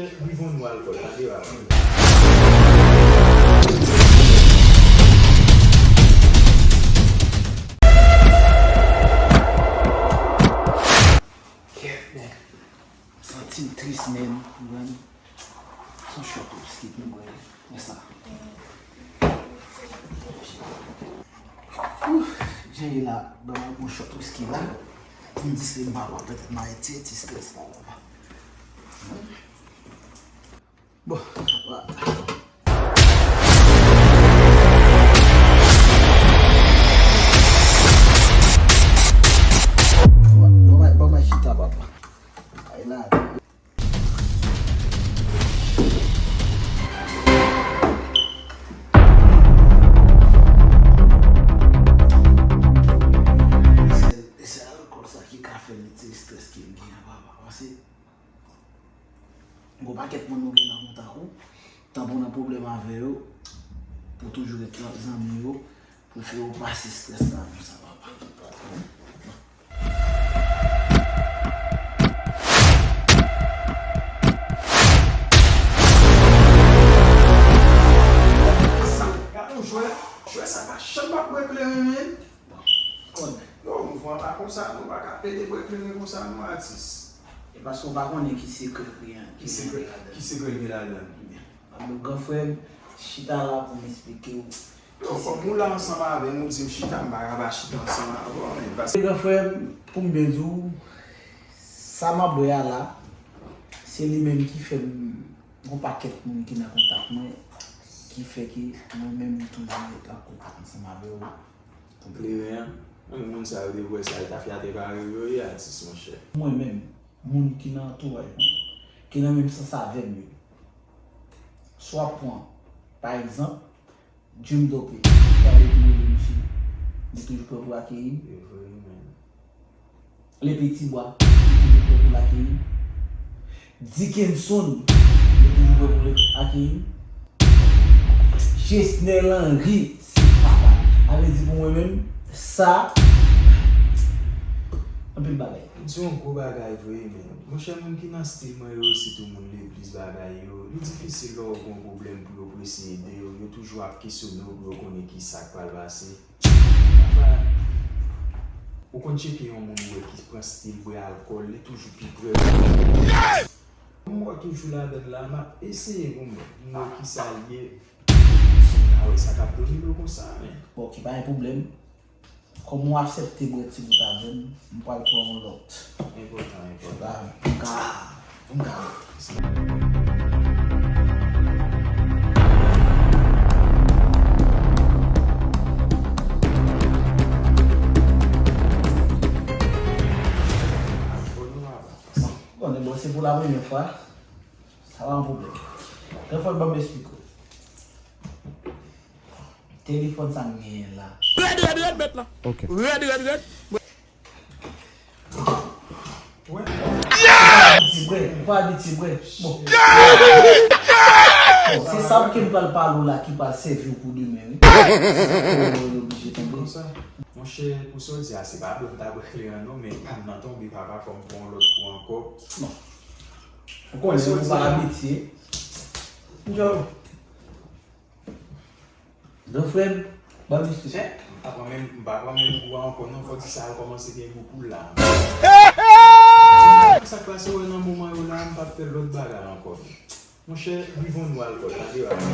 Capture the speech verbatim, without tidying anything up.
Bwivon nou alkòl, tande baba. Kèt, men. Santi m tris, men. Ou konprann? Se yon shot whisky pou m bwè. Wè sa. Ouf, jan ye la, ban m yon shot whisky la. Pou m distre m pa wè, petèt m a retire ti strès la, la. Bon, sa va. Bon, bon, bon, bon, chita, papa. Ay la. Se, se alkòl sa ki ka fè m ti strès ke m gen an, papa. Pase gon pakèt moun ou gen nan kontak ou, tanpri w nan pwoblèm avè yo, pou toujou ret zanmi yo, prefere w pase strès la konsa, papa. Gade yon jwè, jwè sa pa janm ap bwè kleren, men. Bon, konn. Non, mouvman pa konsa, nou pa ka pede bwè kleren konsa, non, atis. E paske w pa konnen ki sekrè ki gen, ki sekrè, ki sekrè ki gen ladan l. Ebyen, alo, gran frè m, chita la pou m esplike w. Yo, kòm ou la ansanm avè m, ou di m chita, m pa ka pa chita ansanm avè w, men paske. Gran frè m, pou m byen di w, sa m ap bwè a la, se li menm ki fè m, gon pakèt moun ki nan kontak mwen, ki fè ke mwen menm m toujou ret an kontak ansanm avè w. Kleren an, men moun sa yo te vwè sa, e tafyatè parèy yo ye, atis, monchè. Mwen menm, moun ki nan antouraj mwen, ki nan menm sans avè m yo, swa pran, pa egzanp, Jim Dope, gade pou rele misye, li toujou prè pou akeyi m. E vre, men. Lepi Tibwa, li toujou prè pou l akeyi m. Dickenson, li toujou prè pou l akeyi m. Jesnel Henry, se papa. A vle di pou mwen menm, sa, anpil bagay. Ou di yon gwo bagay vre, men. Monchè, moun ki nan stil mwen yo, sitou moun legliz bagay yo, li difisil lè w gen yon pwoblèm pou yo prese ede w, yo toujou ap kesyone w pou yo konnen ki sa k pral pase. Pafwa, ou konn tcheke yon moun ou wè ki pran stil bwè alkòl, li toujou pi prè. M wè toujou ladan l la, m ap eseye pou m wè kisa l ye. A wè sa k ap domine w konsa, men. Bon, ok, pa gen pwoblèm. Kòm ou aksepte bwè ti bout avè m, m pral pran yon lòt. Enpòtan, enpòtan. M ka, m ka. Bon, bon, se pou la premyè fwa. Sa pa yon pwoblèm. Gran frè, ban m esplike w. Telefòn sa m genyen la. Rèd, rèd, rèd, mèt la. Ok. Rèd, rèd, rèd. Ou pa abitye bwè, ou pa abitye bwè. Bon. Bon, se sa ke m pral pale w la ki pral sèvi w pou demen, wi. Se sa ke w oblije tonbe. Monchè, pou sa w di a, se pa bwè m ta bwè kleren an non, men pa m nan tonbe, papa, fò m pran yon lòt kou ankò. Non. Ou konnen, ou pa abitye. Yo. Gran frè m, ban m esplike. M pa pran menm, m pa pran menm gou a ankò non, fò di sa al kòmanse gen gou pou l la. Sa k pase, wè, nan moman yo la, m p ap fè lòt bagay ankò. Monchè, bwivon nou alkòl, tande baba.